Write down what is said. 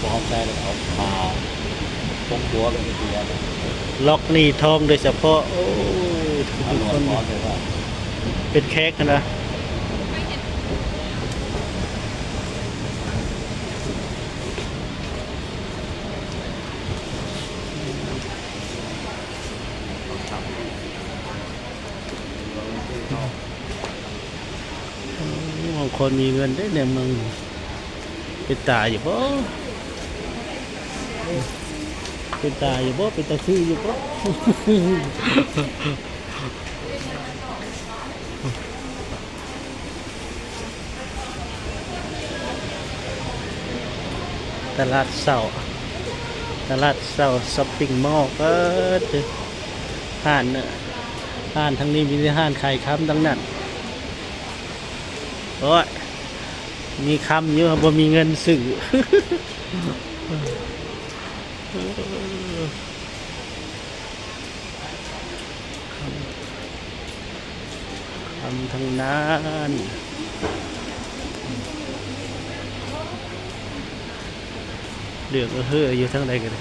ພວກເຮົາໃຊ້ແລ້ວເອົາຜ້າປົກຫົວໄປເທື່ອ ລັອກນີ້ທອງໂດຍສະເພາະ. ໂອ້ຍ ເອົາໜວດຄອໃສ່ພ້ອມ ເປັນແຂກຫັ້ນນະ. ໂອ້ ຂອງຄົນມີເງິນເດ້ໃນເມືອງນີ້. ເປັນຕາຢູ່ບໍ່? ເປັນຕາຢູ່ບໍ່? ເປັນຕາຊື້ຢູ່ບໍ່? ຕະຫຼາດເຊົ້າ ຕະຫຼາດເຊົ້າຊັອບປິງມໍ ເປີດ ຮ້ານ ຮ້ານທາງນີ້ມີແຕ່ຮ້ານຂາຍຄຳທັງນັ້ນ. ໂອ້ຍ ມີຄຳຢູ່ ບໍ່ມີເງິນຊື້. ຄຳທັງນັ້ນ ເຫຼືອກເຮີຢູ່ທາງໃດກໍໄດ້.